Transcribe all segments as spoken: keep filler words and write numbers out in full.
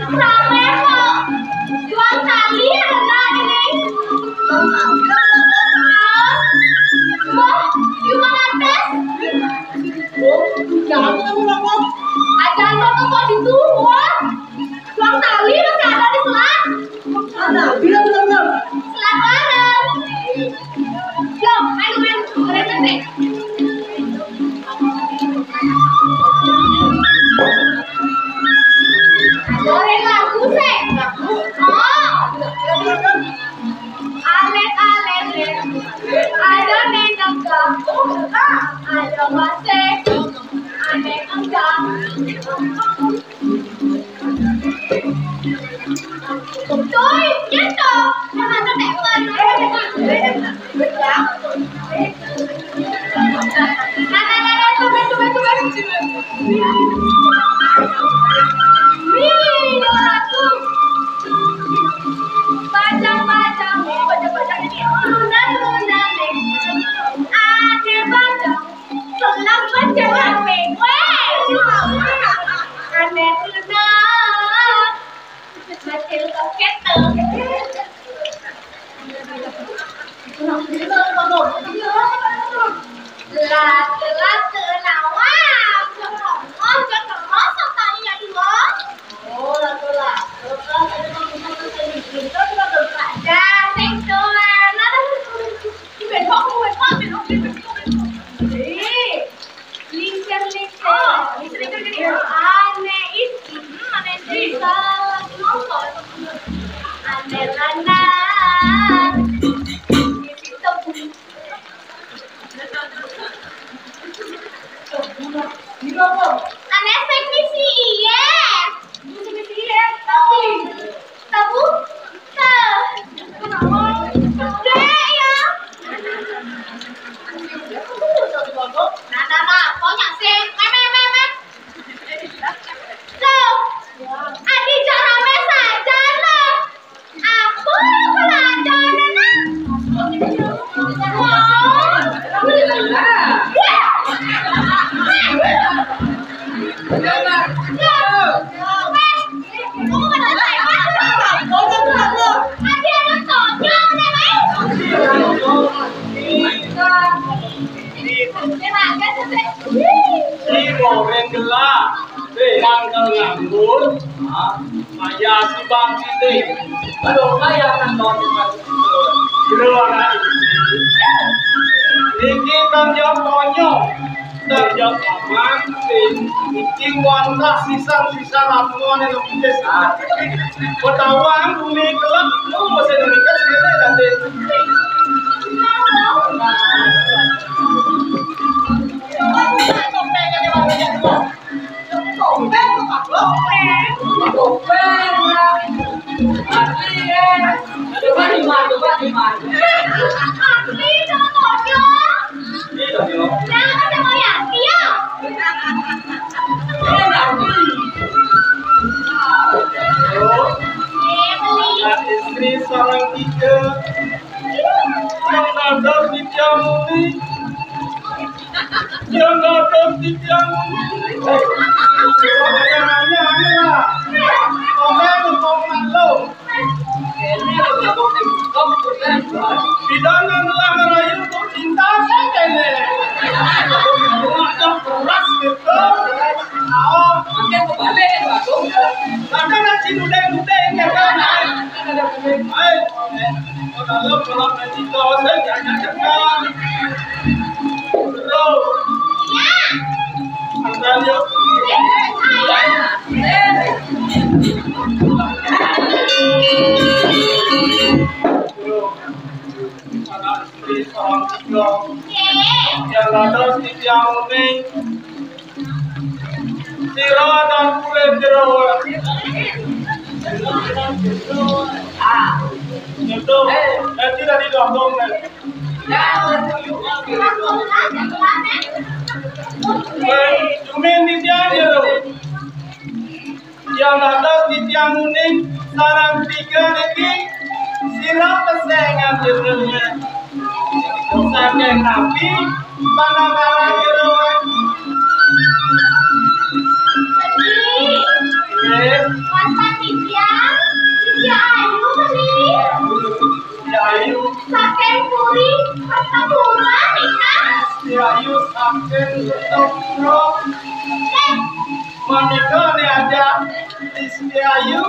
Rame kok. Jual tali ada ini. Wah, you mangates? Oh, jangan kamu ngomong. Aja kok kok di tuh, wah. Jual tali masih ada di selat. Ada, bilang, bilang, bilang. Selat mana? Yo, ayo, men. Keren, men. Goreng lagu, sih. Oh. Alek, alek, alek. Ada nendang jagung, ada pasek. Ada nendang. Cuy, gitu. Mana tuh telepon? Nah, nah, nah, nah, tuh, tuh, tuh, tuh. Nih, dua ratus. Bajang, bajang. Bajang, bajang ini. Tunda, tunda, nih. Ada bajang. Senang bajang rame. Weh, aneh tunda. Kecil koket tuh. Laki-laki nawang. Oh, jangan ngomong sama iya dulu. Oh, laki-laki. Kalau ada yang mau kita bisa bikin, kita juga berkata. Dah, sing tuan. Aduh, ibu kok, ibu kok, ibu kok, ibu kok. Eh. Lincah-lincah. Oh, lincah-lincah gini ya? Aneh isi. Hmm, aneh isi. Bisa nonton. Aneh lanang. Isi tepung. Aneh teknisi, iya. Teknisi, iya. Tapi Tahu? Tuh. Gede ya. Nah, nah, nah, pokoknya sih. Meh, meh, meh, meh. Tuh. Adi jangan meh saja, loh. Aku pelajaran, nah. Wow. Wah. Ini mau main gelang. Hei, mangkal nganggur. Hah? Maya si Bang Siti. Aduh, maya kan mau dimakan. Kira anak ini. Niki kan dia tonyo. Dah jawab aman, sing. Iki wantah sisa-sisa ramuan yang putih. Ah. Ketahuan bumi kelak, lu masih demikian sini nanti. Coba buka topengnya di warungnya dulu. Topeng, Pak. Topeng. Topeng, ya. Asli, ya. Coba di mana, coba di mana? Asli, coba tonyo. Iya, iya. Nah, ada mau ya? Iya. Iya, iya. Istri seorang tiga yang ada di Jamuni. Yang ada di Jamuni. Yang hanya, hanya lah. Komen, komen lo. Pidana ngelarang rayu untuk cinta, saya kene. Ada keras gitu. Oh, makin kebalik, bagus. Ada nasi udeng-udeng, ya kan? Hai, kalau, kalau nasi dosen, ya, ya, ya, kan? Terus. Ya. Makan yuk. Yang dados titiang uning. Sira dan kulit sira. Ah, itu. Eh, tidak didorong, eh. Eh, cumin di tiang dia tu. Yang atas di tiang kuning, sarang tiga niki, sirap pesengan judulnya. Saking napi, panakaran jeroan. Jadi, eh, pas panitia, Tia Ayu beli. Tia Ayu. Saking puri, pertempuran, nih, Kak. Tia Ayu saking pertempuran. Eh. Manika nih aja. Tia Ayu.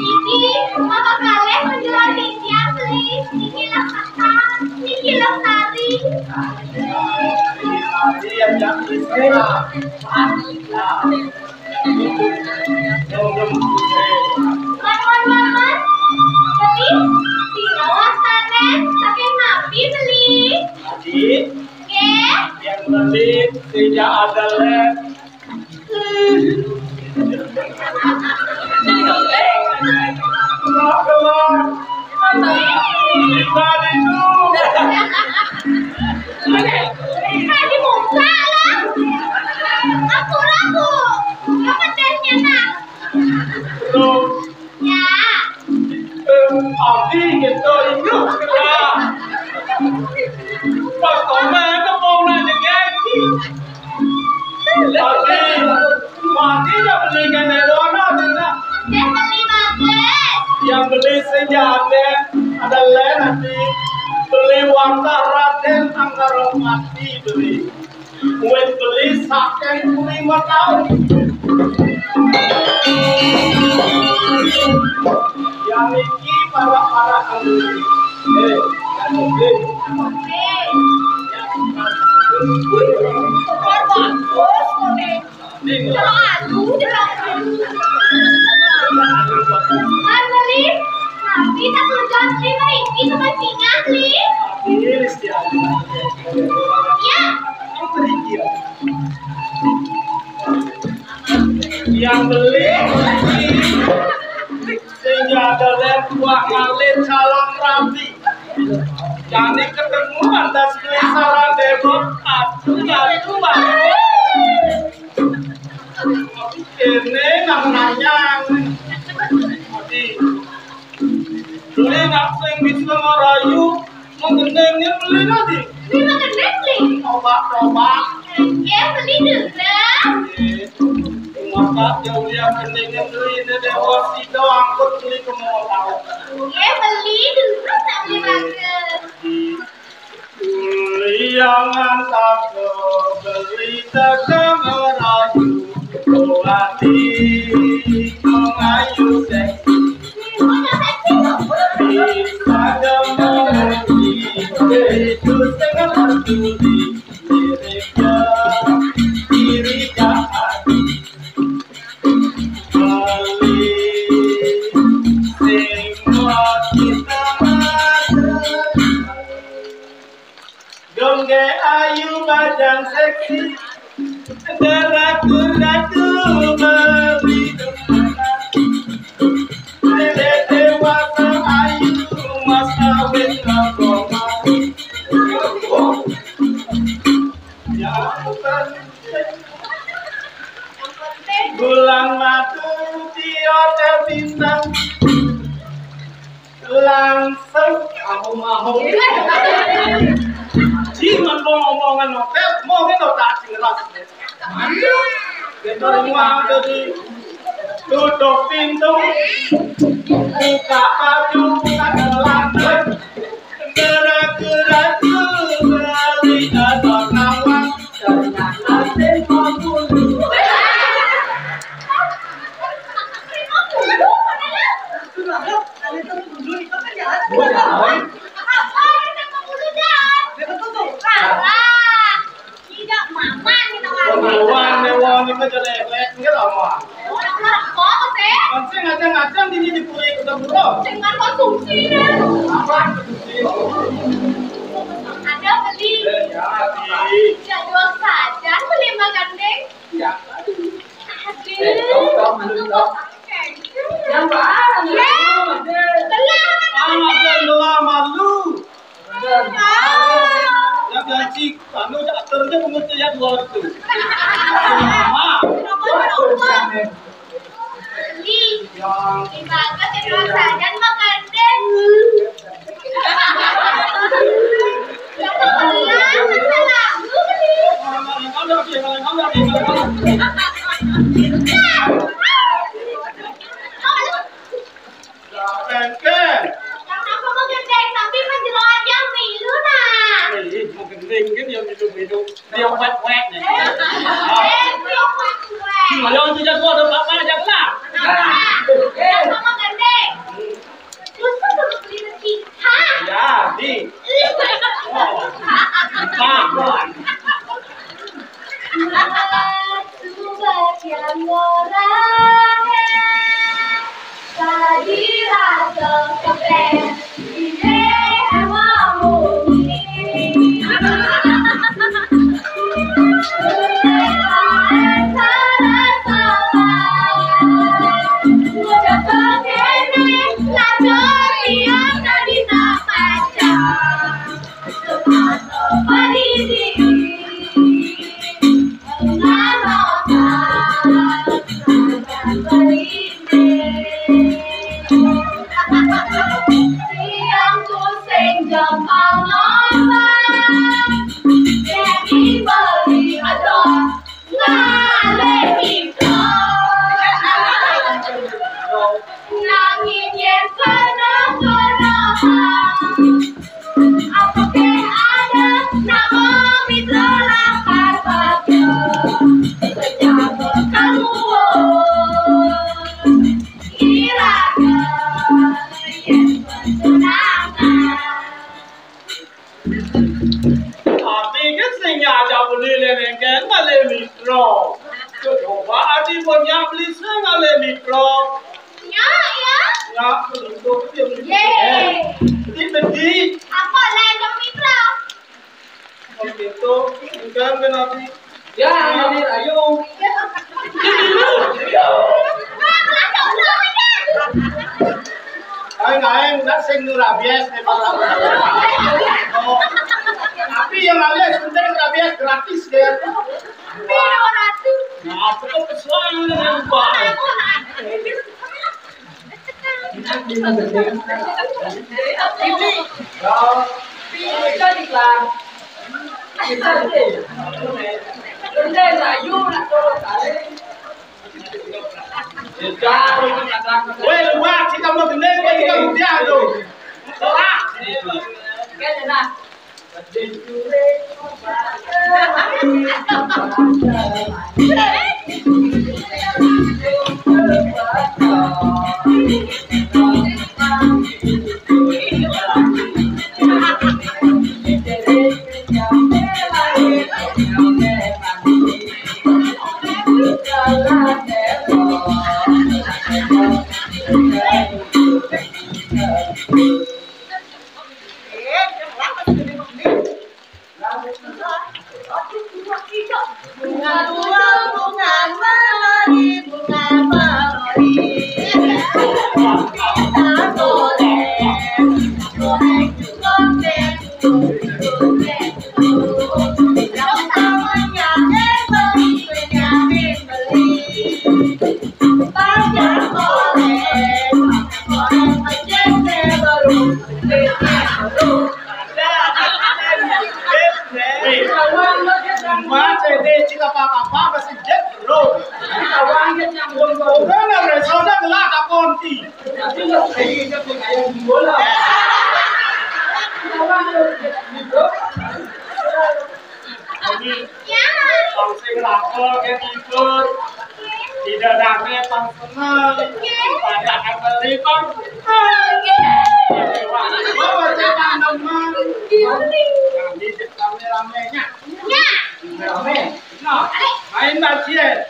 Niki, apa kalih menjelang meja beli? Niki lah kata, niki lah sari. Iya, iya. Wan, wan, wan, wan. Beli, dina wastane, saking napi beli? Adi. Nggih. Yang beli, tidak ada les. Tadi buka lah. Aku ragu. Apa tehnya, Nak? Ya. Em, Abi gitu, ingat kita. Pas komen, mau nanya lagi. Abi, Abi ya beli kene dono, Dina. Dia beli bagus. Yang beli senjata adalah nanti beli warta Raden Anggaramati beli. Wit beli saking puri Mataun. Ya niki para-para kembali. Eh, ya niki. Wih, bagus, kode. Ning. Kalau aku, tidak. Kan beli, tapi tak kerja beli, beli, itu kan tinggal beli. Ini, Listian. Ya. Ini beri dia. Yang beli sehingga ada lem buah ngalir calon rabi. Jani ketemu ada sekelisaran debok. Aduh, aduh, aduh. Ini nang nanyang. Jadi, beli nak sing bisa ngerayu. Menggendengnya beli nanti. Beli menggendeng, beli. Coba, coba. Ya, beli dulu. Maka dia ulian gendengnya beli ini dewa sida angkut beli ke mall. Ya, beli dulu, tak beli bagus. Ulian tak beli tegang rayu. Kuati mengayu seksi. Dongge ayu badan seksi. Deraku-raku beli demenan. Dede dewasa ayu mas kawin rombongan. Ya, bulan madu dia bintang. Langsung kamu mau. Jiman ngomong-ngomongan hotel, mau ngene tak sing ras. Kita rumah jadi tutup pintu, buka baju, buka celana, gerak-gerak balik atau nawang, ternyata tempo dulu. Apa yang tempo dulu, Jan? Parah. Tidak mama nih, tahu. Pemburuan, mewah, ini mah jelek, jelek, enggak lama. Orang-orang kok, sih? Kan sih ngacang-ngacang di, di puri kita burung. Dengan konsumsi, deh. Apa? Ada beli. Ya, ya, beli. Jadwal saja beli makan, deh. Ya. Aduh. Yang mana? Anak dia doa malu. Yang ganti anu, aturnya pengertian dua itu. Mama. Ih, yang di bagas yang dua saja makan deh. Yang kebetulan, salah. Gendeng. Yang napa mau gendeng, tapi menjelang aja milu, nah. Ih, mau gendeng kan ya milu-milu. Dia wet-wet nih. Eh, eh, dia wet-wet. Ayo, itu jago ada apa aja lah. Nah, yang sama gendeng. Terus kan baru beli rezeki. Hah? Ya, di. Ih. Oh. Nah. Subat yang ora, eh, tadi rasa kepeng, ini mau muni. Udah kepeng, lagi dia tadi tak pacang. Nanging yen kena-kena, apake ada nama mitra lakar bagya? Pejabat kamu, iraga yen bertunangan. Tapi kan sing nyajak beli lenengken beli mikro. Coba adi punya beli sing beli mikro. Ya, ya. Ya, betul dia beli. Yeay. Jadi beli. Apa lain mikro? Begitu, enggak nanti. Ya, nanti ayo. Aing, aing, ndak sing nu rabies nih, Pak. Oh. Tapi yang rabies, penting rabies gratis, ya. Tapi yang ratus. Nah, cukup kesuai, Pak. Weh, luar, kita mau gede, kita muda tuh. Salah. Mas, ini cik apa-apa, masih jet, bro. Ini kawan yang nyambung, bro. Udah, nggak berasa, udah gelap, tak konti. Tapi nggak usah ingat, kayak bola. Kawan, bro. Jadi, ya, langsung lapor ke tidur. Tidak rame, Bang. Nah, pada akan beli, Bang. Wah, baca tanaman. Kami rame-ramenya. Rame. Nah, main basket.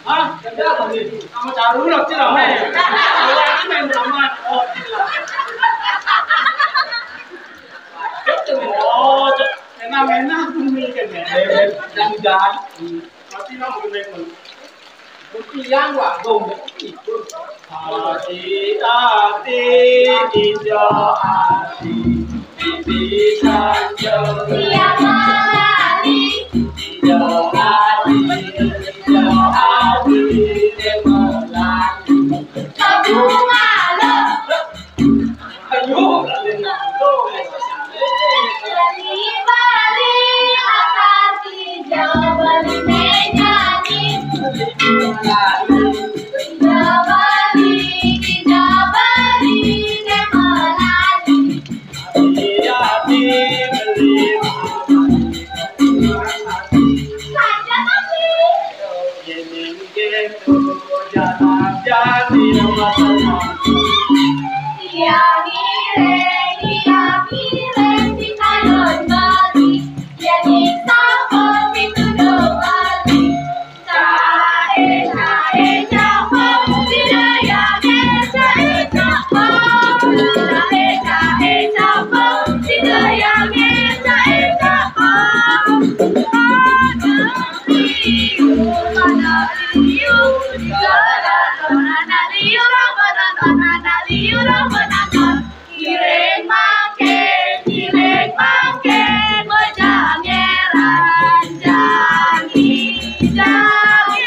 Hah? Kerja apa nih? Sama caru lah, sih, rame. Kalau ini main drama. Oh, gila. Oh, enak-enak tuh nih, kan, ya. Yang jahat. Pasti mau main. Tiang warung. Ati-ati ijo ati, bibi sanjung. Tiang lali. Ijo ati, ijo ati, demen lali. Kamu malu. Ayo, lali ngantuk. Bali-bali atas ijo, bali meja ni. Ijo bali, ijo bali, demen lali. Iya, dibeli. Saja tapi. Ini gitu, jangan jadi masalah. Iya, mirip, iya, mirip, si Kalon Bali. Jadi sapa pituduh Bali? Cae, cae, capo, si Dayang, cae, capo. Cae, cae, capo, si Dayang, cae, capo. Anak liu, anak liu, anak liu, anak liu, anak liu. Ngiring mangkin, ngiring mangkin, bocah ngeran, jangi, jangi.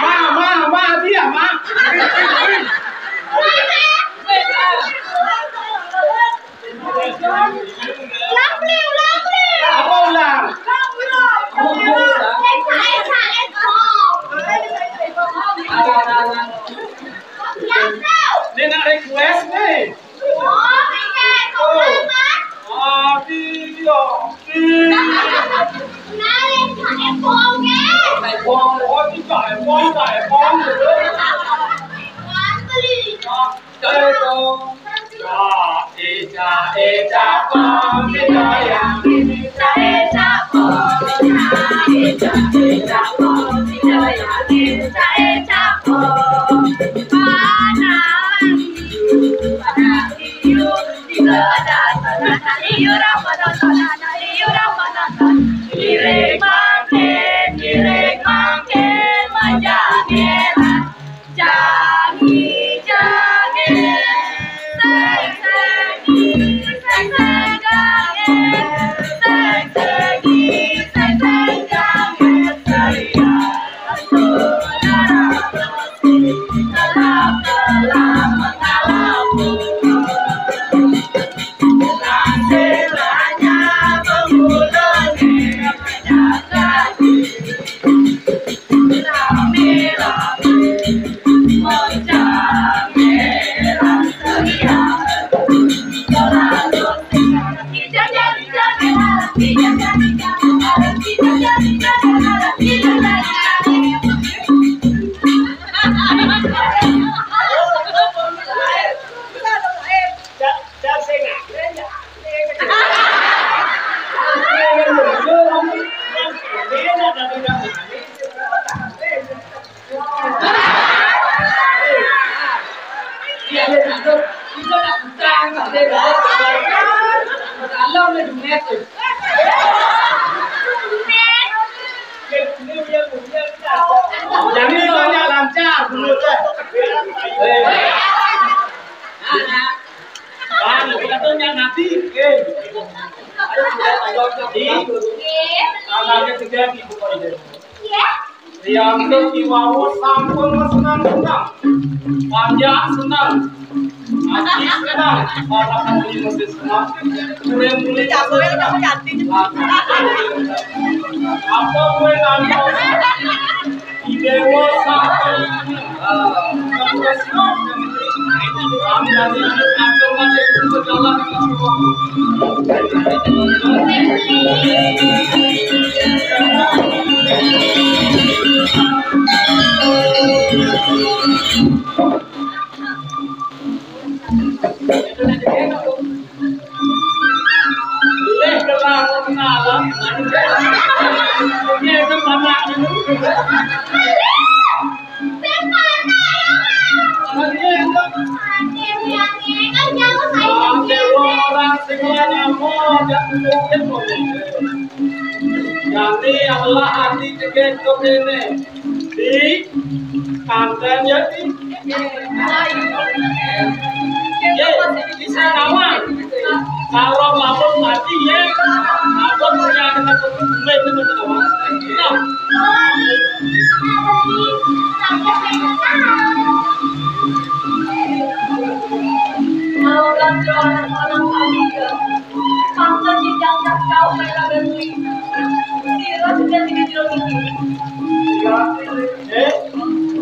Ma, ma, ma, dia, ma. Ulang, ulang, ulang. Apa ulang? Eca, eca, eca. Ini nak request nih. Oh, iya, itu apa? Aduh, iya. Nah, eca, epong, ya. Epong, oh, tidak, epong, tidak, epong. Beli. Ireng mangkin, ireng mangkin, majang eran. Jangi, jangi, seng, sengi, seng, seng, jangi, seng, sengi, seng, seng, jangi, seria, saudara, gelap, gelap, mengalap, gelap, siranya, pemulung, kerja, gaji. Jadi banyak lancar dulu tuh. Eh. Nah, nah. Bang, katanya nanti, eh. Ayo, sudah, ayo, jadi. Nggih. Tanggal ketiga, Ibu Komandan. Iya. Yang kedua, sampun senang-senang. Panjang senang. Mati senang. Para hadirin senang. Kurang boleh senang. Apa gue nangis? Anak ini. Sing panah ya, Kak. Lagi itu. Aduh, ya, kan jauh saya. Ada orang sing nyamuk, ada mungkin boleh. Jadi, Allah hati cekek ke sini. Di kanten ya, di. Ya, di sana, Wan. Kalau lapor mati, ya. Lapor punya anak. Nah. Kalau orang Pangkat jenjang tak tahu mereka berdua. Sira sudah tiga kilo tinggi. Eh,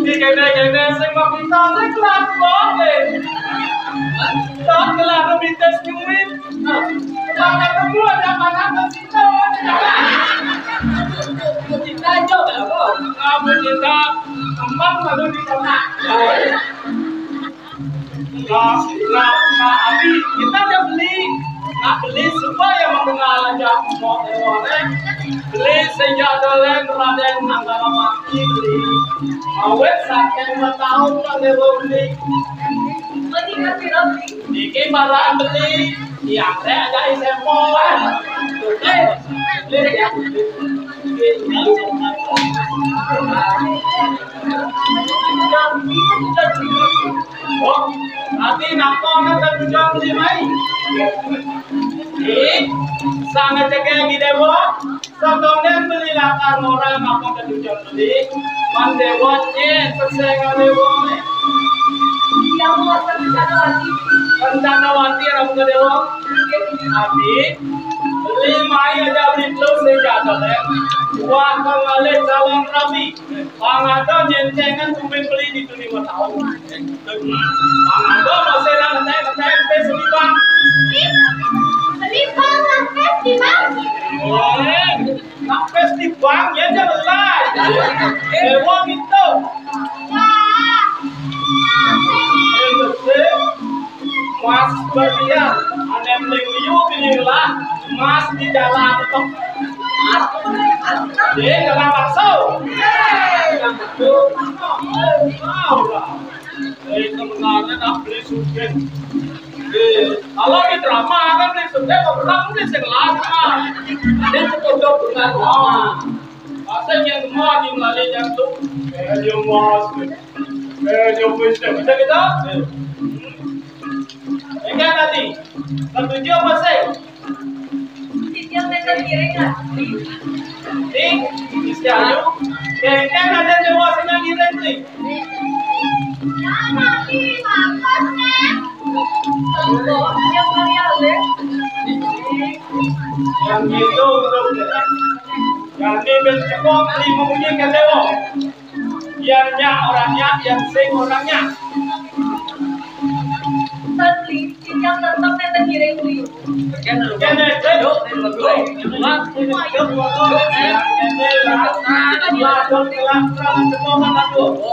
di kene-kene sing mau kita sing kelas dua, eh. Tak kelas lebih tes nyuwit. Nah, tak ketemu ada mana ke situ. Kita aja, Bang. Kamu kita kembang lalu di sana. Nah, nah, nah, Abi, kita udah beli. Nah, beli semua yang mengenal aja. Mau dewa, eh. Beli senjata lain, Raden Anggara Mati beli. Awet saking lima tahun kan dewa beli. Mendingan sira beli. Niki malah beli. Yang saya aja S M O, eh. Eh, beli ya. Beli, beli. Oh, ati napa ana tetujang limai? Ih, sanget cekek iki, Dewa. Satonden beli lakar ora napa tetujang beli. Man Dewa nyek peseng Dewa. Yang mau rencana lagi. Rencana wati ramu ke Dewa. Ati, beli mai aja beli terus sing jatuh, eh. Wah, kang ngalih calon rabi. Pangada nyentengan kumpul beli di dunia tahu. Pangada masih nang ngetek-ngetek pes di bank. Beli bank nang pes di bank. Boleh. Nang pes di bank ya jelas. Dewa gitu. Wah. Mas berlian, ane mling liu pilihlah, mas di jalan tok. Dia dalam bakso. Tahu lah. Eh, sebenarnya nak beli suket. Eh, kalau di drama kan beli suket, kok pernah beli sing lama. Ada sekodok dengan lama. Masa yang mau di melalui jantung. Eh, dia mas. Eh, dia bisa. Bisa kita? Eh. Enggak nanti. Setuju apa sih? Sijil nenten ngiring, Kak. Nih, Isti Ayu. Kengkeng ada dewa sing ngiring nih. Ya, tapi bagus, Nek. Kalau bawa dia kali ya, Le. Yang gitu, belum. Yang ini ben cekok, lima bunyi ke dewa. Yang nyak orangnya, yang sing orangnya. Tadi, yang tetap nenten ngiring beli. Kene, kene, yuk, yuk, yuk, yuk, yuk, yuk, yuk.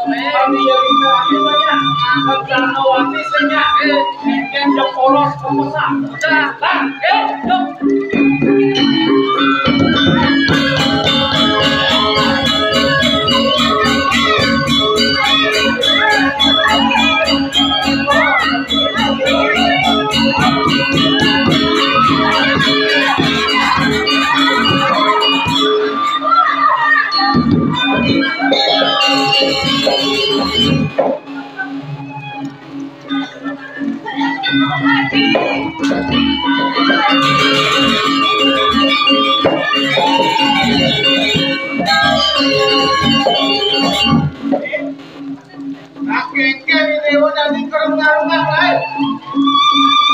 Kami yang kita akhirnya, rencana wati senya, mungkin jam polos pemesan. Udah, bang, yuk, yuk. Kakek-kakek ini udah di kerungan-rungan, eh.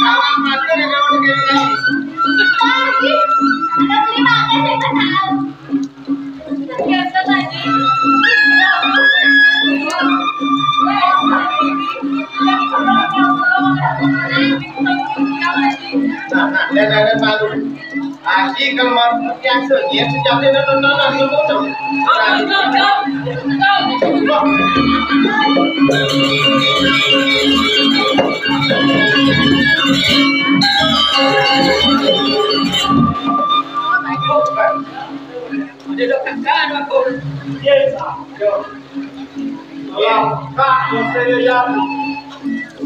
Jangan mati di dalam negeri ini. Lagi, ada terima kasih, Pak. Nah, nah, dan ada malu. Lagi kalau mau yang segi, yang sejak dia nonton, nonton, nonton, nonton. Kan aku. Yes, yo. Lah, Kak, yo saya ya.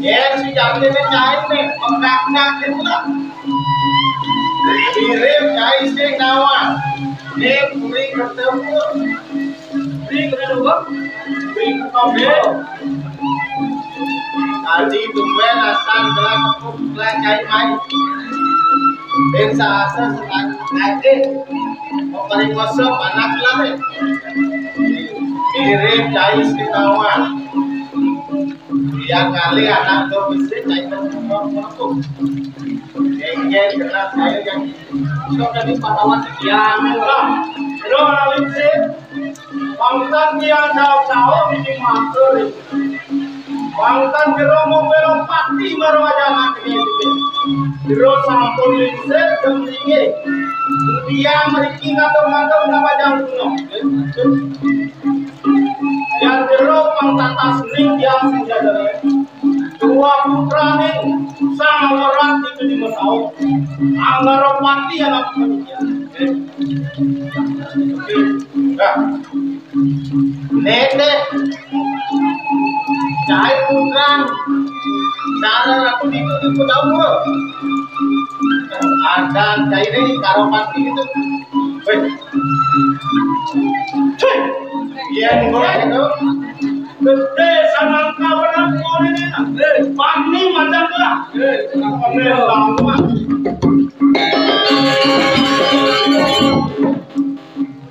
Yes, si Jatin ini cai nih, mengkaknak gitu lah. Mirip cai sing nawang. Nih, kuring ketemu. Kuring ketemu. Kuring ketemu. Tadi tumben asan gelah tepuk gelah cai mai. Ben saasa sekali mau kali kosong anak lah, eh. Mirip cai sing nawang. Dia kali anak tuh bisa cai tepuk. Engke kena saya yang sok tadi pahlawan sekian lah. Lo alim sih. Bangtan dia jauh-jauh di matur. Bangtan jero mau belok pati baru aja nanti. Jero sampun lingsir jam tinggi. Dia meriki ngatur-ngatur nama jam kuno. Yang jero pang tatas ning dia senjata. Dua putraning sang werat di kedima taun. Anggara pati anak panitia. Nah, nete cai putran. Cara aku di kedima taun, bro. Ada cai ini karo pati itu. Weh. Cai. Iya, enggak itu. Gedhe sanangka werang kuwi. Eh, pani macam lah. Eh, apa nih, Bang?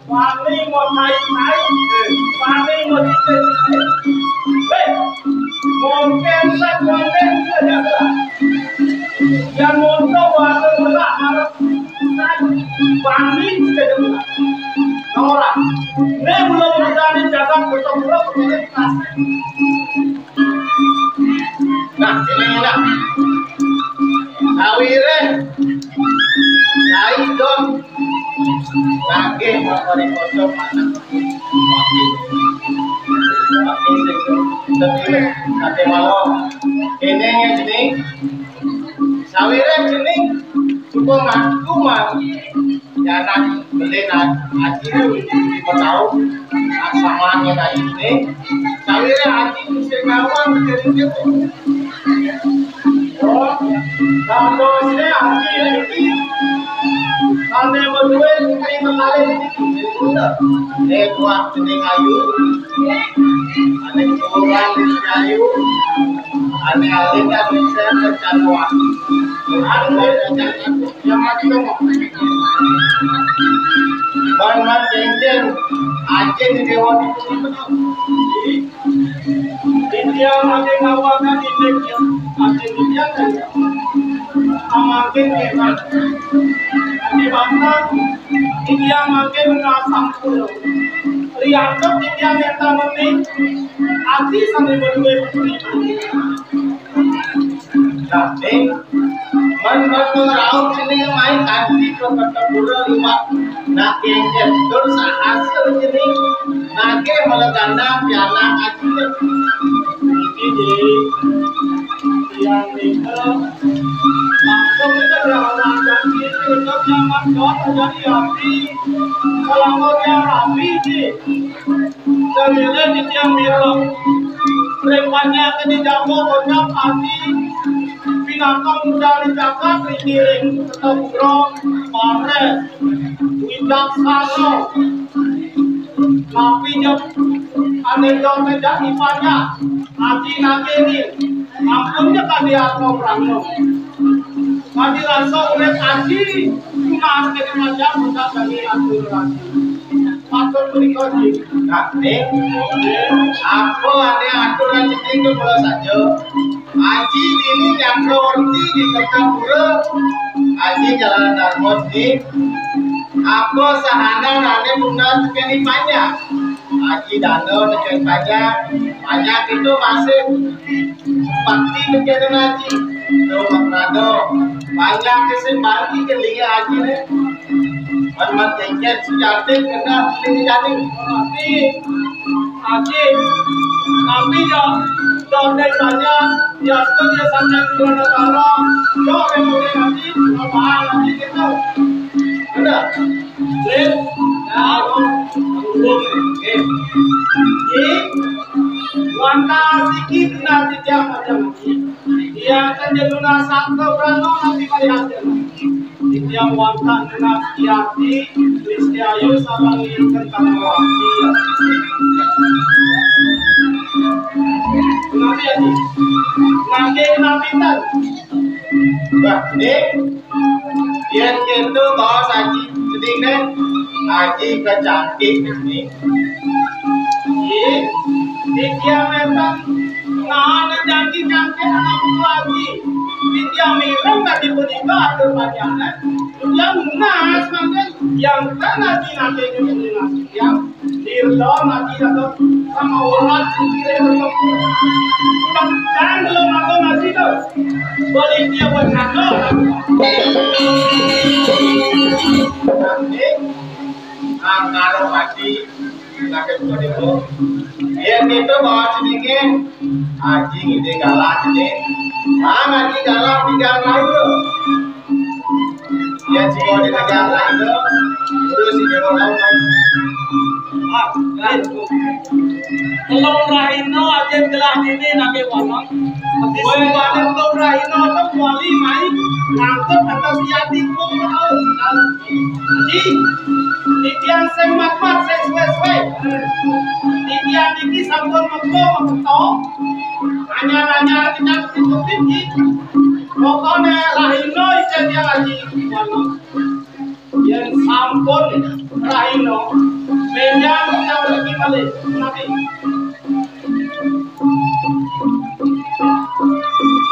Pani mau tai-tai. Eh, pani mau cicit. Eh, mungkin tak mungkin saja lah. Yang untuk warga lah harus pani saja lah. Ora. Nek mulo-mulane jagat kutha-kutha pasti. Nah, ini enak. Sawire. Saidon. Nagih mapari kocok anak. Mati. Mati sing dadi malam. Ini yang jenis. Sawire jenis. Suka ngaku mah. Janak beli na-, aji di petau, asal aji ini. Sawire aji mesti kawan jadi gitu. Oh, kalau sini aji ini, ane berdua ini kali ini. Eh, kuat ini kayu. Ane kurang ini kayu. Ane alih kan bisa tercanuan. Ane yang mati dong. Ban mat jengkel, aceh di dewa di. India makin ngawakan indik ya, aceh India kan. Amakin hebat. Di Banten, India makin ngasam puluh. Riantuk India neta mati, ati sambil berdua putri. Nah, ning, men metu rauh sini main kanthi kepethepura liwat nak kengken. Tur sahasil sini nake melegana pianak aji. Iki, Dik. Yang itu langsung itu berhalangan itu tetap nyaman, kau terjadi api. Selama dia rapi, Dik. Sawire titiang mira. Ring panjake dijangkau kocap ati, pinaka mudaning jagat ring ngiring Kertapura, pares, wicaksana. Napi jep ane dong tejak dipanjak, aji nageni, ampun jek kadi atma prangno. Mati rasa urip aji, tunas kene macam budak dari atur aji. Patut menika di. Nah, ning, apa ane aturan iki kula saja. Aji dini nyangka werti di Kertapura. Aji jalan Darmo di. Apa sahana ane tunas kene panjak. Aji dana kene panjak. Panjak itu masih Bakti negara ngaji. Tuh, Mas Rado. Banyak sing bagi ke liya aji ne. Man, man, jengket, sejati, kena, sini jadi. Tapi, tapi, tapi, ya, dong, deh, banyak. Ya, itu dia sampai dua negara. Yo, yang boleh ngaji, apa ngaji gitu. Benar. Sip. Ya. Nggih. Nggih. Wantah siki tunas titiang macem. Iya kan jenuna sakto brano nabi kalihaten. Titiang wantah nunas Yati, Kristiayu sareng Nirken Karmawati. Nabi Adi. Nabi nabi tan. Wah, Dik. Yén kéto baos Aji cening né, Aji kecantik cening. Ih, titiang énten ngana janji nyangkut anak Aji. Titiang mireng tadi punika atur panjenengan. Titiang nunas mangkin yang kan Aji nanti nyusul titiang. Dirdo mati atau sama orang sendiri tetap tentang belum aku mati tuh. Boleh dia buat satu. Nanti angkara mati, sakit kau dulu. Dia gitu bawa sedikit. Aji ngidih galah ini. Ah, Aji galah tiga kali tuh. Ya, cuma di negara itu, terus di negara lain. Ah, lain. Telung rahina Aji gelah dini nake wanang. Di sebuah telung rahina tu kuali mai ngangkut atas Yati pun tahu. Jadi, titiang sing mat-mat, sing suwe-suwe. Titiang iki sampun mengko, mengko. Anyar-anyar kita tutup iki. Pokoknya rahina iki Aji. Yén sampun rahina, benjang kita rezeki malih. Nabi.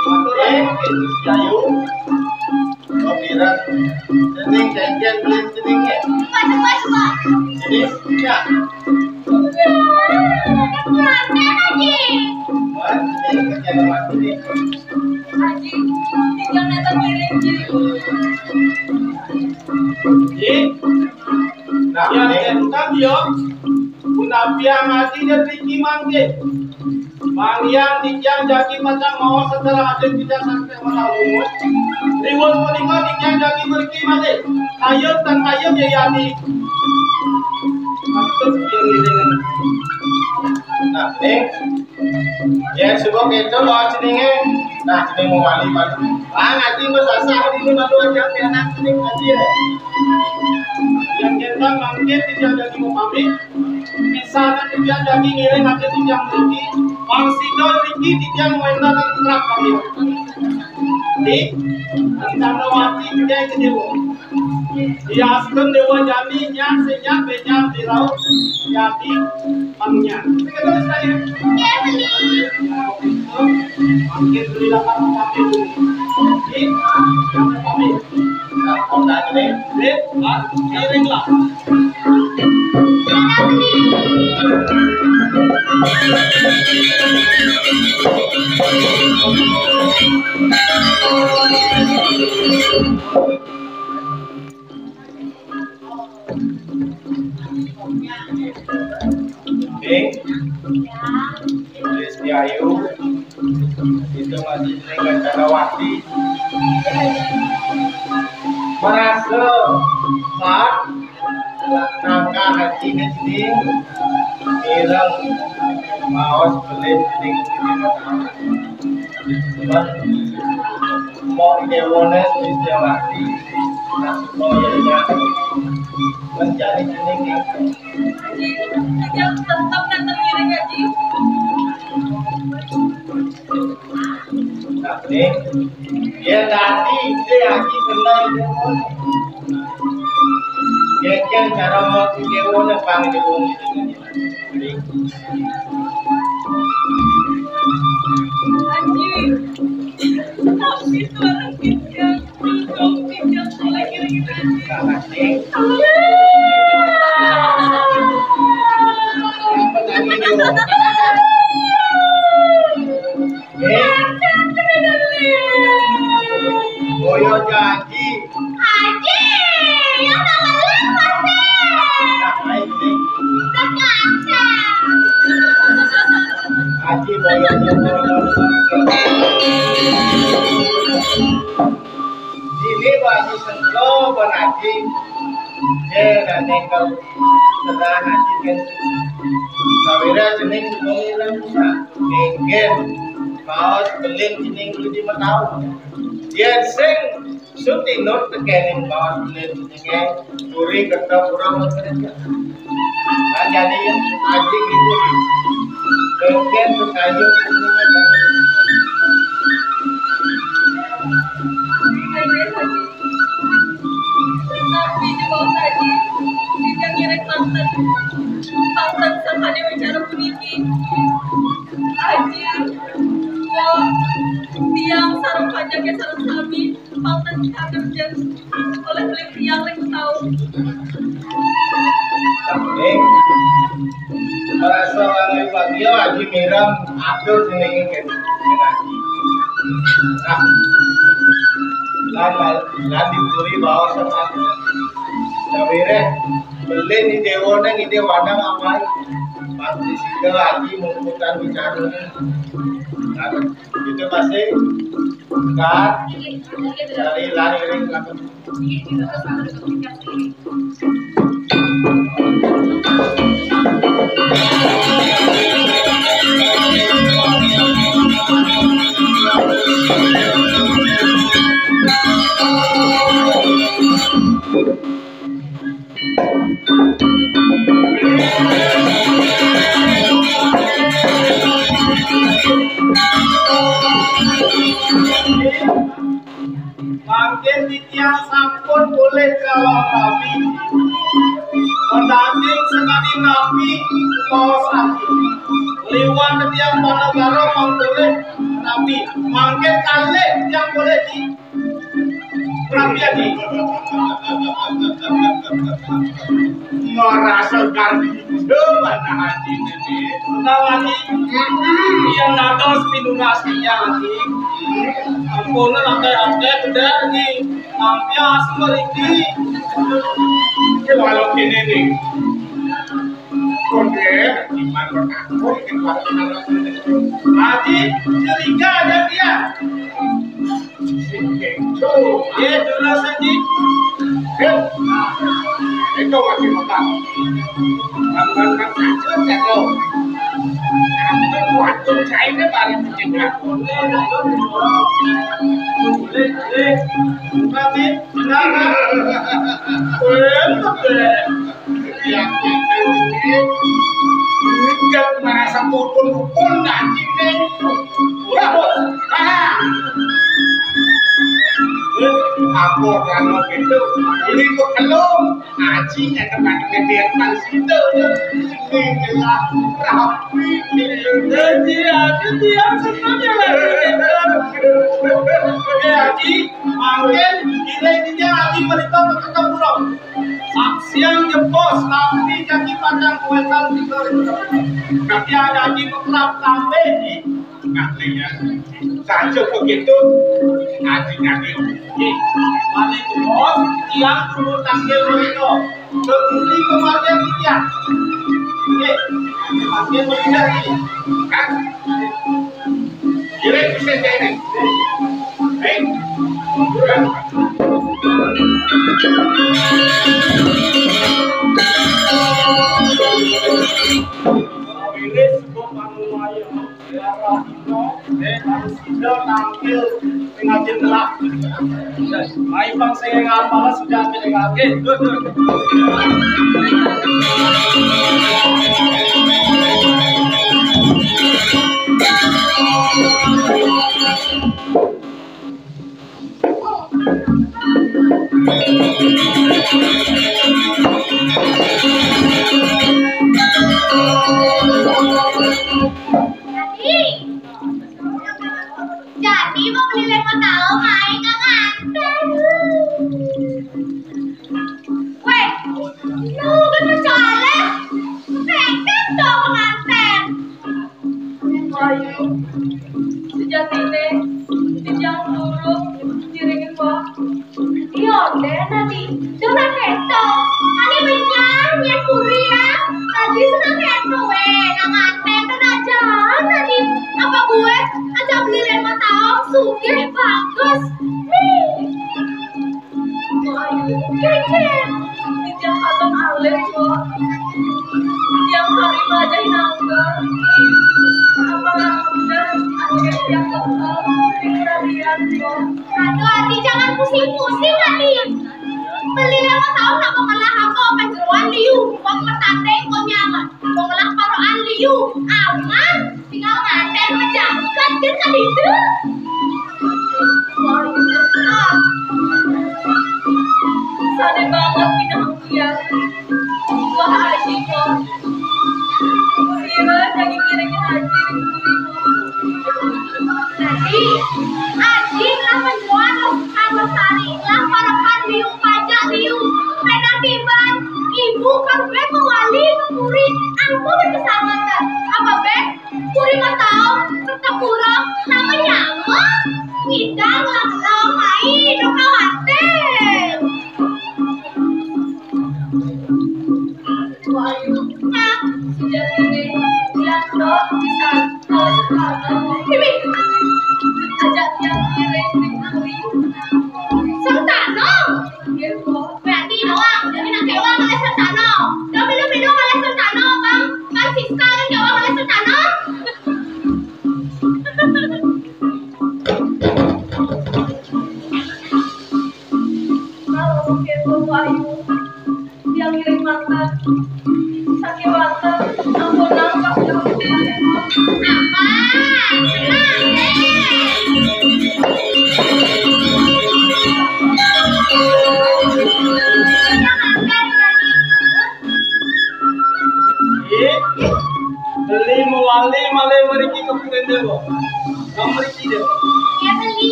Matur nuwun, Jayu. Pemirat. Cening cengkén beli cening ya. Mas, mas, mas. Ini ya. Mas, ini kerja mas ini. Aji, tinggal nonton miring, Ji. Ji. Nah, ya, ini. Entar dia. Punapiang Aji dia tinggi mangke. Manggiang titiang jagi pacang maos secara adil tidak sampai mata umur. Riwus punika titiang jagi berki malih. Ayo tan ayo ya yani. Patut dia ngiring. Nah, ini. Yén suba kéto lho jenengé. Nah, jeneng mau wali, wali. Ah, ngaji mau sasah ini malu aja anak ini ngaji ya. Yén kita mangkin tidak jadi mau pamit. Misalnya tidak jadi ngiring aja tidak mriki. Wong sida mriki tidak mau entar terang pamit. Di, rencana wati tidak jadi mau. Diastun Déwa Jani nyang sing nyang bénjang dirauh Yati panunyan. Kéto lestari. Iya, Beli. Mangkin beli lapan pakai beli. Di, jangan pamit. Nah, kota ini. Di, ah, kiring lah. Iya, Beli. Oke. Tulis di Ayu. Itu masih sering Candrawati. Merasa, Pak, langkah hati ke sini. Ireng. Maos belit ning. Sebab mau déwané Sujawati, nah, mau ya, ya. Mencari jeneng. Aji, Aji tetep nonton miring, Aji. Nah, ini. Ya, tadi dia Aji kenal itu. Dia kan cara mau déwané, Bang, déwané. Boyo janji. Aji, yang nama lu pasti. Nah, ini. Berkata. Aji, boyo janji. Ini baju sengko, Bang Aji. Eh, dan nengkel. Sedang aji kan. Sawira cening semono lan bisa. Nggih. Maos belin cening Budi Mataun. Yen sing sutinut tekening maos belin ceningé, guri kerta pura mengkerja. Nah, jadi aji gitu. Mungkin kayu ceningé. Tapi di bawah tadi, tidak ngirit manten. Manten sang Dewi Cara puniki. Aji, kok tiang sareng panjangnya sareng sami, manten kita kerja oleh beli tiang yang tahu. Tapi merasa wangi bahagia lagi miram atur jenenge kan. Nah, lan lan diberi bawa sama Sawire, belin di dewane ngide wadang amai. Pasti sida lagi mengkutan bicara. Nah, itu pasti kan dari lari ring belakang. Mangkin titiang sampun polih kalawan rabi. Mendaging sekadi nabi maos ati. Liwan titiang manegara mangkin polih rabi. Mangkin kalih titiang polih di rabi ati. Ngrasa gardi. Dewan haji niki. Utawi yen dados pinunas tiyang ati. Ampun akeh-akeh bedhah iki. Ampias mriki. Kewalo kene nih. Kode iman bertakun. Haji curiga ada dia. Nggih, terus, Haji. Itu masih makan. Makan, makan, makan, makan. Aku waktu saya ini paling penting. Boleh, boleh. Haji, benar, Haji. Boleh, boleh. Yang penting ini, enggak merasa pukul-pukul nanti, Neng. Wah, ah. Apa kalau gitu? Ini kok belum? Ngaji ya tempat kegiatan situ. Ini jelas rapi. Jadi, aku tiap senang ya, Haji. Eh, Haji, mungkin ini dia Haji berita ke pulau. Saksian jebos, tapi Haji Padang Kuetan tiga ribu. Tapi ada Haji bekerap tambah nih. Artinya, saja begitu, artinya ini. Paling bos, tiang dulu tangkil mereka. Kebuli kemarin tiang. Oke, tangkil mereka ini. Kan? Kira bisa jadi. Hei. Wiris kok anu wayah. Darah ino, eh, harus sudah tampil dengan jelas. Ayo bang, saya ngapal sudah pengen lagi. Tuh, tuh. Jadi mau beli lima tahu main ke nganten. Weh, lu kan percaya? Nekat dong penganten. Ayo, sejatine titiang durung ngiringi wong. Iya, deh nanti. Coba keto. Tadi benyang ya kuria. Tadi senang keto weh. Nang ate tenajan tadi. Apa gue aja beli lima tahun sugih bagus. Nih. Kece. Titiang katon alit kok. Wong lah parokan liu, aman, tinggal nganten pejaket kan kan itu. Wah, sadé banget pinang dia. Wah, aji kok. Sira jadi kiringin aji. Jadi, aji lah menjual kalau sari lah parokan liu, pajak liu. Pena tiban, ibu kan gue mewali ke puri, aku berkesamaan. Apa be? Puri mah tahu, kerta pura, namanya apa? Ngidang lah, lawang mai, do kawaten. Wah, ayu. Nah, sejak ini, lihat dong, bisa. Kalau sekarang, ini, ajak yang kiri, kiri. Sentano. Berarti doang, jadi nak kewang oleh Sentano. Tapi lu minum oleh Sentano, Bang. Bang Siska kan kewang oleh Sentano. Kalau kepo Bayu, yang ngiring makan. Sakit mata, ampun nang, Pak. Apa? Ih, beli mewali malih mriki ke Purendéwa. Kamu mriki, Déwa. Iya, beli.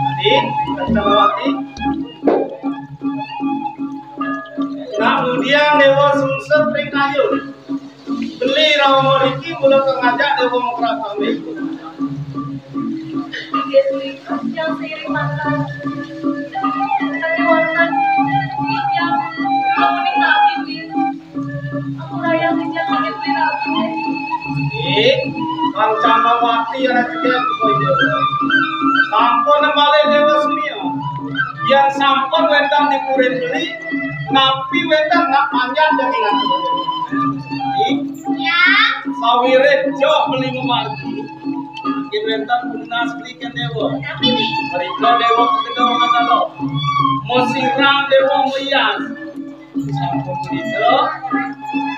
Adi, Kencangawati. Nah, kemudian Déwa sungsut ring kayun. Beli rauh mriki mula kang ngajak Déwa makrab pamit. Inggih punika, Hyang Sri Mangkal. Sané wonten titiang pamuning nabi, nggih. Ampurayang titiang inggih punika, nggih. Nggih, Kang Candrawati anak gedé, Déwa. Sampun malih Déwa Sumia. Yén sampun wénten di Purin Beli, napi wénten nak panjang daging ati? Nggih. Ya. Sawiréh joh beli mamargi. Nggih wénten tunas beli kén Déwa. Tapi, Bi. Mrika Déwa kagedhé mangkana. Masiram Déwa merias. Sampun punika,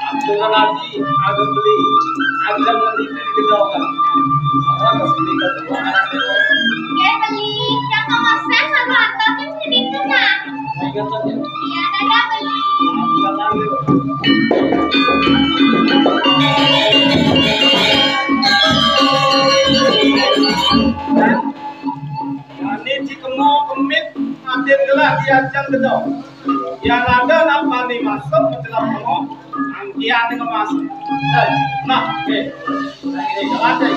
atur lagi, agung beli, agung ngendi di gedongan. Apa terus beli ke Déwa, anak Déwa? Nggih, beli. Yang sama saya sama atas yang sini tuh, nah. Ingat aja. Iya, dadah, beli. Dadah, beli. Jani ci kemo kemit, adin gelah diajeng gedong. Yang ada nak bani masuk ke dalam kemo, angkian dengan masuk. Eh, nah, oke. Nah, ini jalan deh.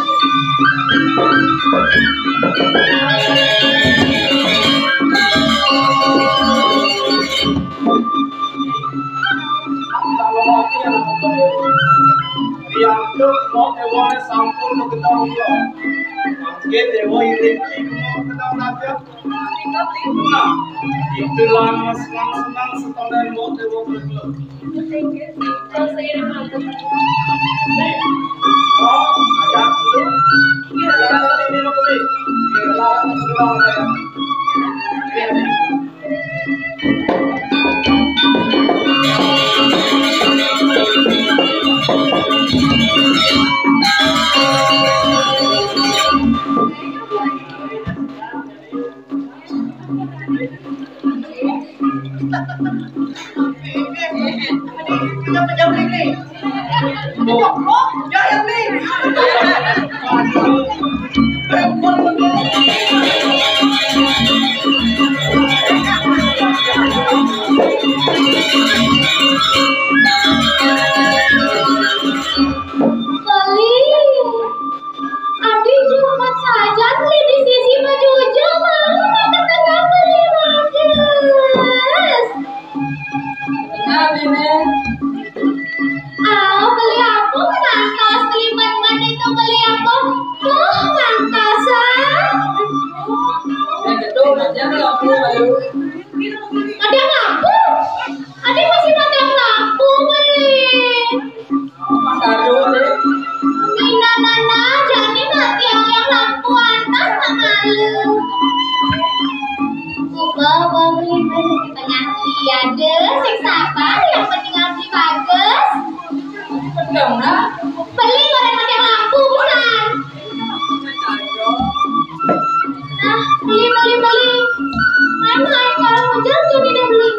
Diantuk mau ewan sampun begetong yo. Mungkin Déwa iring mau begetong aja. Nah, itulah senang-senang setahun mau Déwa begetong. Nih, oh, ajak dulu. Iya, iya. Ini lo kembali. Iya, iya. Beli. Adi jumat saja beli di sisi baju hijau, mau makan tengah beli manis. Nah, ini. Ah, beli apa, Bang? Beli goreng pakai lampu, bukan? Nah, beli, beli, beli. Mana yang kalau hujan tuh tidak beli?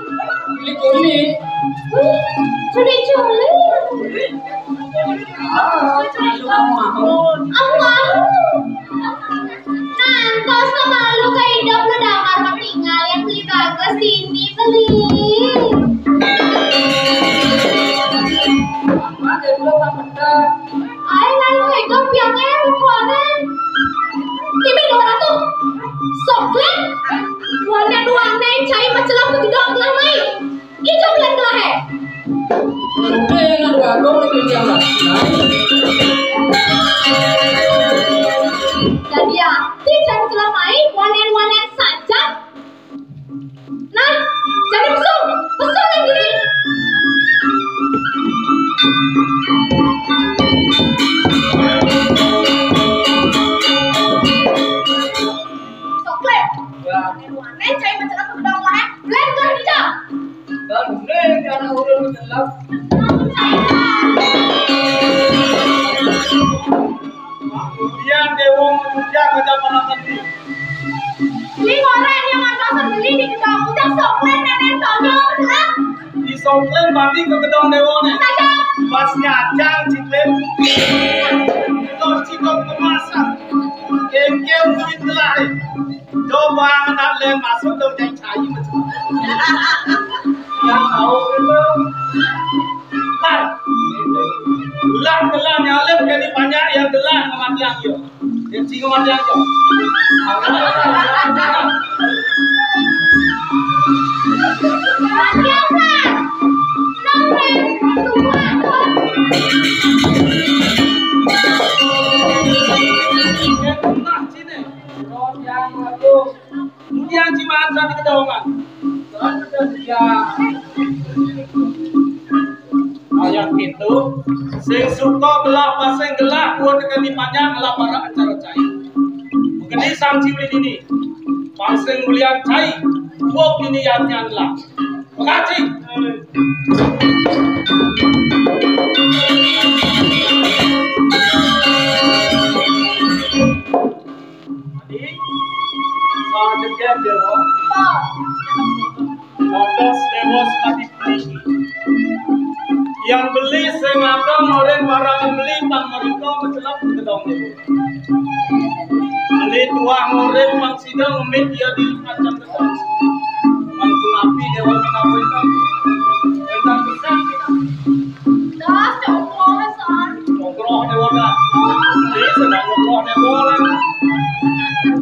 Beli kuning. Wih, sudah coli. Ah, aku mau. Ngantos sama lu kayak hidup lu damar ketinggal yang beli bagus sini beli. Apa dia belum tak pernah. Ayo lalu hidup yang ayo kuanan. Tiba dua ratus. Soklen. Warna-warna cai macelang ke gedong telah main. Ijo bulan telah eh. Udah yang ada aku lagi dia. Jadi ya, ti cai macelang main, wanen-wanen saja. Nah, jadi pesung, pesung yang gini. Soklet. Ya. Wanen cai macelang ke gedong telah eh. Bulan telah dijam. Kemudian Dewa mengucap kepada para tadi. Beli orang yang mantan beli di gedong ucap soklen nenen tonyo, jelas. Di soklen bandi ke gedong Dewa ne. Saja. Pas nyajang ciklen. Terus cikok kemasan. Kengkel duit telah. Coba anak lem masuk dong cai-cai macam. Yang tahu itu. Lah, lah, lah, nyalip kali banyak yang gelah sama tiang yo. Yang singo sama tiang yo. Yang tengah sini. Roh yang agung. Kemudian jimat sandi kedongan. Selanjutnya dia. Ayat itu, sing suka gelah pasing gelah dua tekan di panjang ngelah para acara cai. Mengeni sang ciwli ini, pasing mulian cai, buat ini yang nyanlah. Makasih. Adi, sajeget Dewa. Dados Dewa sakadi puniki. Yang beli sing ada ngoren barang beli pang mereka mencelap ke gedong Dewa. Beli tuah ngoren pang sidang ngemit dia di kacang gedong. Mantu napi Dewa menawi kan. Tentang besar kita. Das, cokro, san. Cokro Dewa dah. Beli sedang cokro Dewa lah.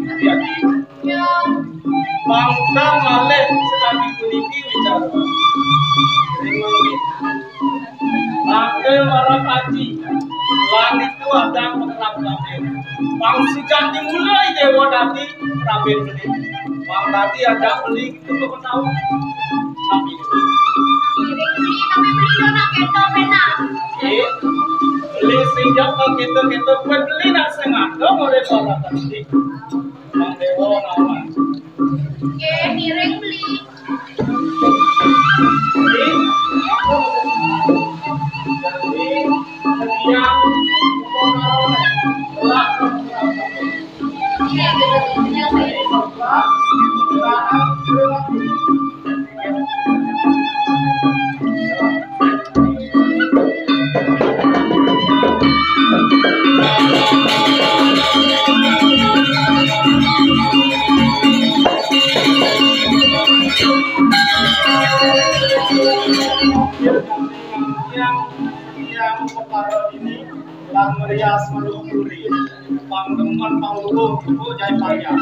Iya, iya. Ya. Pangkang malih sekali puniki wicara. Mangke marang aji, lan itu adang penerap kabeh. Pang sujati mulai Dewa dadi rabin beli. Pang dadi adang beli itu kok tahu. Tapi beli, tapi beli dona keto pena. Eh, beli sejak kita kita buat beli nak sengaja oleh para tadi. Mang Dewa ngawan. Nggih, ngiring beli. Beli. Beli. Beli. Yang, yang perkara ini, yang merias meluhuri, pangdeman pangluhur, ibu jai payah.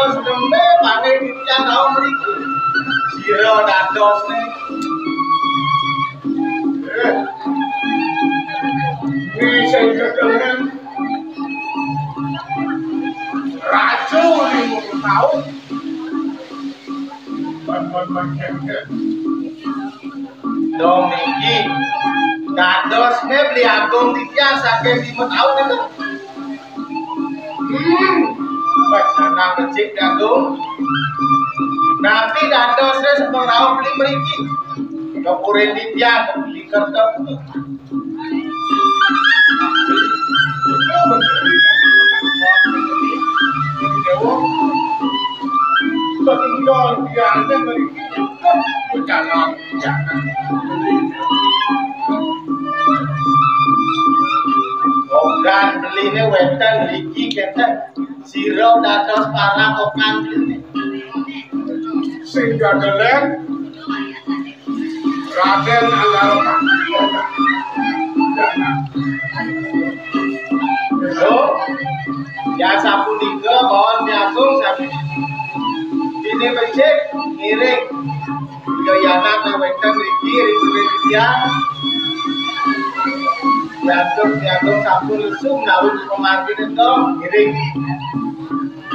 Sedembe pane titiang rauh mriki. Sira dadosne. Eh. Ini sing kedengen. Raju lima puluh tahun. Dong niki. Dadosne Beli Agung titiang saking lima tahun itu. Hmm. Wes, senang becik, Dagung. Napi dadosne sampun rauh beli mriki? Kepuri titiang, kepuri kerta. Ogan beline wenten niki kenten. Sira dados para okan beline. Sing jagelen Raden Anggara. Lho, ya sapunika kawon Agung sami. Dene becik ngiring Yoyana wenten riki ring Widya. Dados Agung sampun lesu menawi pemargin ento ngiring.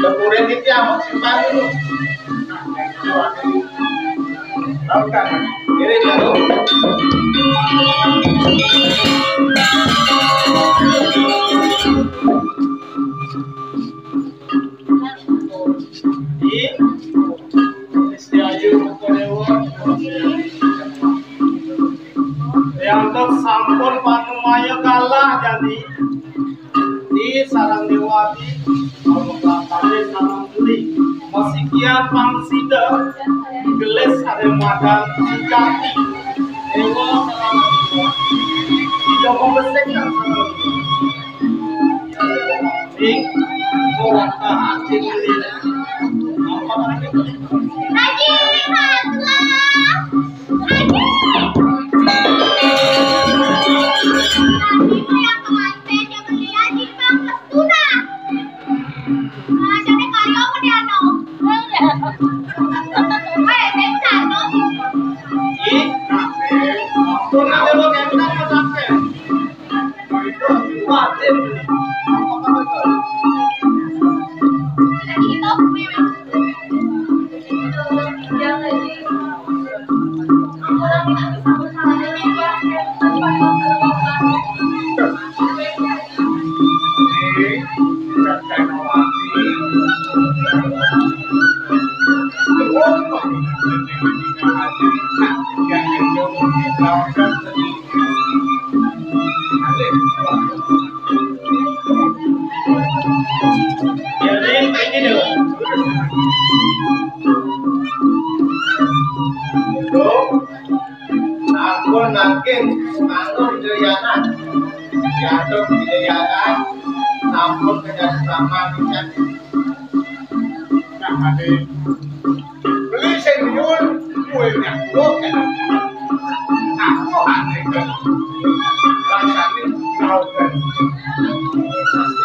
Lepure titiang simpan dulu. Ngiring, Agung. Ih, Gusti Ayu Mukadewa. Riantuk sampun panumaya kalah jani. Di sarang Dewati, sarang Dewati, sarang Dewati. Masikian pang sida, gelis ada madan sujati. Dewa sarang Dewati. Tidak membesikkan sarang Dewati. Ning, ora tahan sing lili. Apa? Haji Fatwa. Haji. Haji, yang pengantin, yang beli Haji, Bang, Tuna. Nah, jadi kali apa dia, no? Weh, bentar, no? Ih, Tuna, dia mau kayak Tuna, mau sampai. Ampun mangkin, mangkin Jayana. Jatuh Jayana, ampun kejadian sama. Nah, ade. Beli sing nyuwun kuwi nyangkut. Aku ane kan. Rasane tau kan.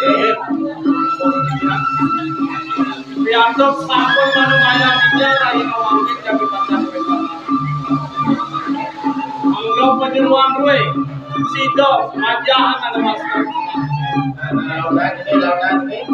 Eh. Riantuk sampun manumaya Widya Rai Nawangin Kabupaten Wetan. Mangga panjenengan ruwe sida majahan ana masker. Nah, udah ini, udah ini.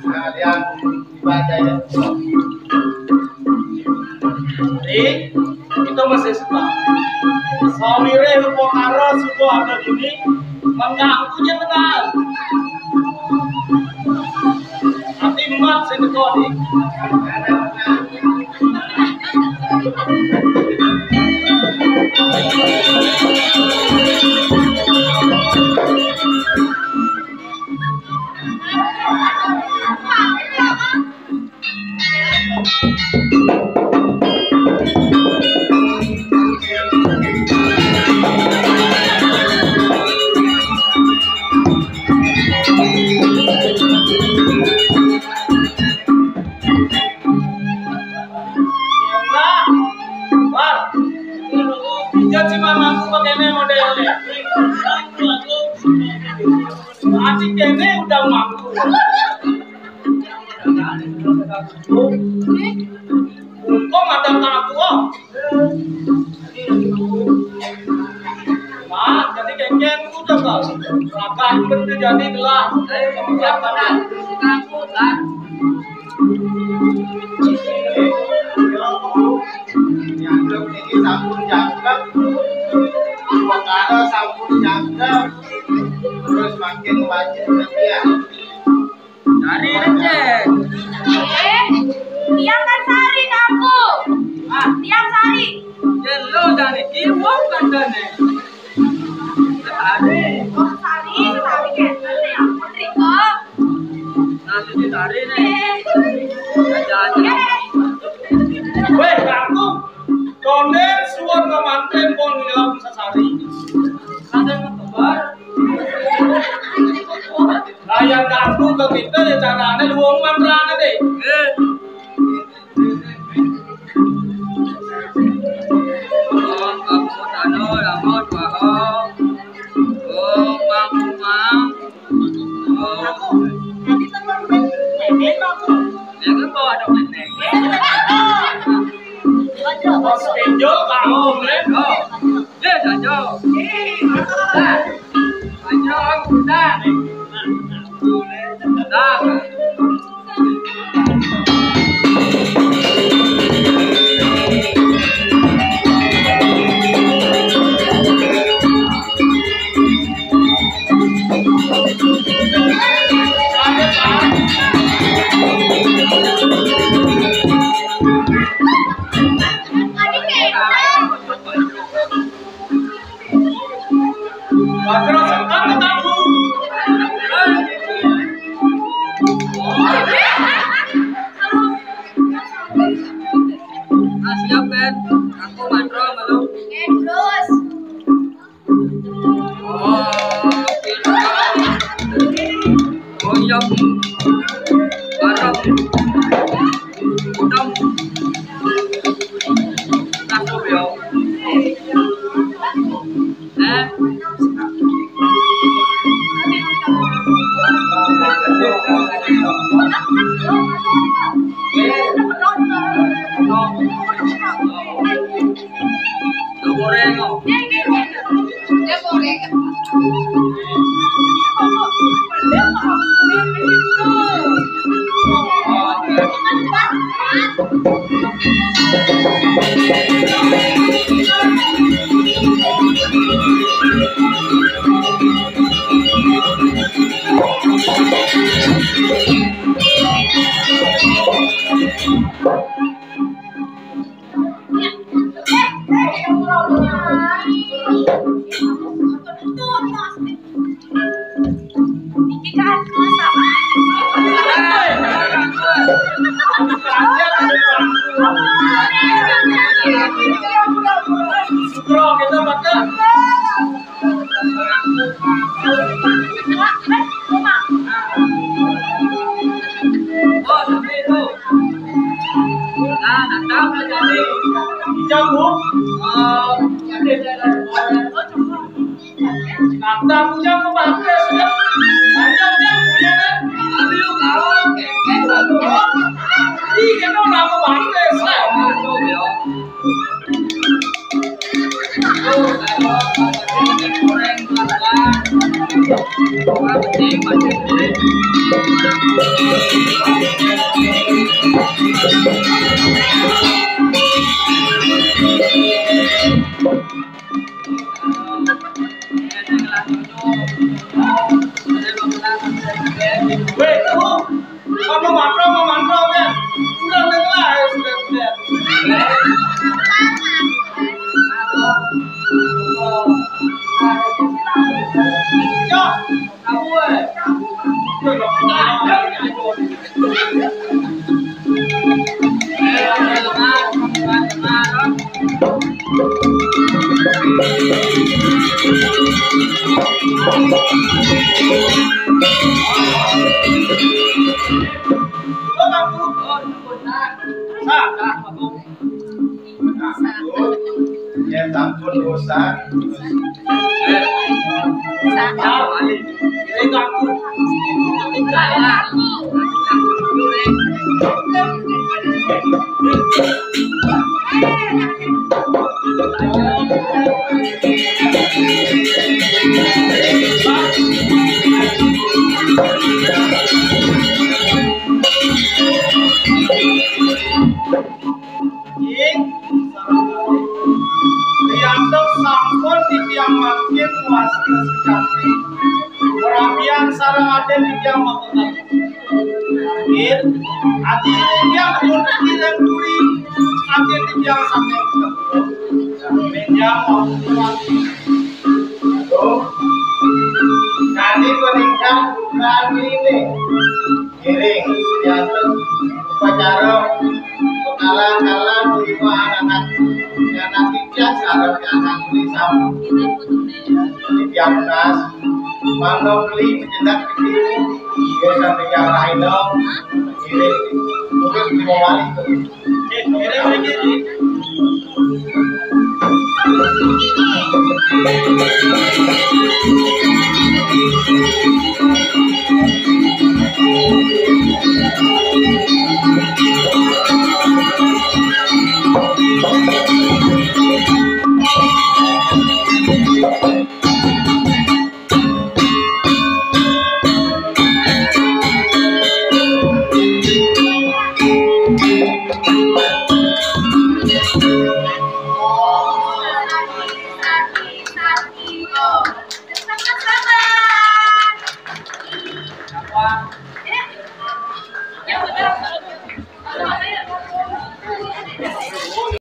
Nah, yang ibadah ya. Nih, kita masih suka. Sawire upakara suka ada dini, mengganggu jangan. Ati emak sing teko, Dik. Si mamaku pakai ini modelnya. Ati kene udah mampu. Untung ada aku, oh. Mak, jadi kengkeng udah, Bang. Makan bener jadi gelas. Ayo, kamu siapa, Bang? Aku, Bang. Nyangkep ini sampun nyangkep. Perkara sampun nyangkep. Terus makin banyak lagi ya. Dari Aceh. Eh, tiang kan Sari, aku. Ah, tiang Sari. Ya lo dari Kiwong kan, Dane. Sari. Oh, Sari, Sari kan. Nanti aku, Riko. Nanti di Sari nih. Eh. Jajan. Eh. Weh, aku. Konden suwon ngemanten pon nyelam sesari. Ada kebar. Lah, yang ganggu ke kita ya caranya luwung mantrane deh. Eh. Om Kamu Tano Lamo Swaha. Om Mang Mang. Oh. Yang kan bawa ada main. Bos pinjol kamu, eh. Oh. Dia saja. Nah. Ayo, udah. Udah. Ah, siap, Ben. Aku mandro, malu. Oke, terus. Oh, pintar. Goyang. Bareng. Udang. Masuk, ya. Eh. Lo goreng, oh. Lo goreng. Nah, nah, tahu jadi. Jago. Oh, jadi, jadi. Kata bujang ke bangke sudah. Panjang dia punya kan. Tapi lu kalau kengkeng satu. Ih, kita udah ke bangke sudah. Aduh, ya. Tuh, kalau goreng pelan-pelan. Yang penting masih. Weh, kamu, kamu mantra, mau mantra, kan? Udah, udah, lah, ya, sudah, sudah. Ya, kamu, eh. Yén sampun rusak. Ing, riantuk sampun titiang mangkin wasta sujati. Prabian sareng aden titiang mapetan. Mangkin, ati titiang pun kirang turi, ati titiang saking tembung. Titiang mapetan. Aduh, kali peningkat bukan ini. Ngiring, diantuk upacara pekalang-kalang lima anak, anak titiang sareng anak beli sampun. Titiang tunas, mangga beli sejenak di sini. Dia sampai yang lain dong. Ngiring, terus di bawah itu.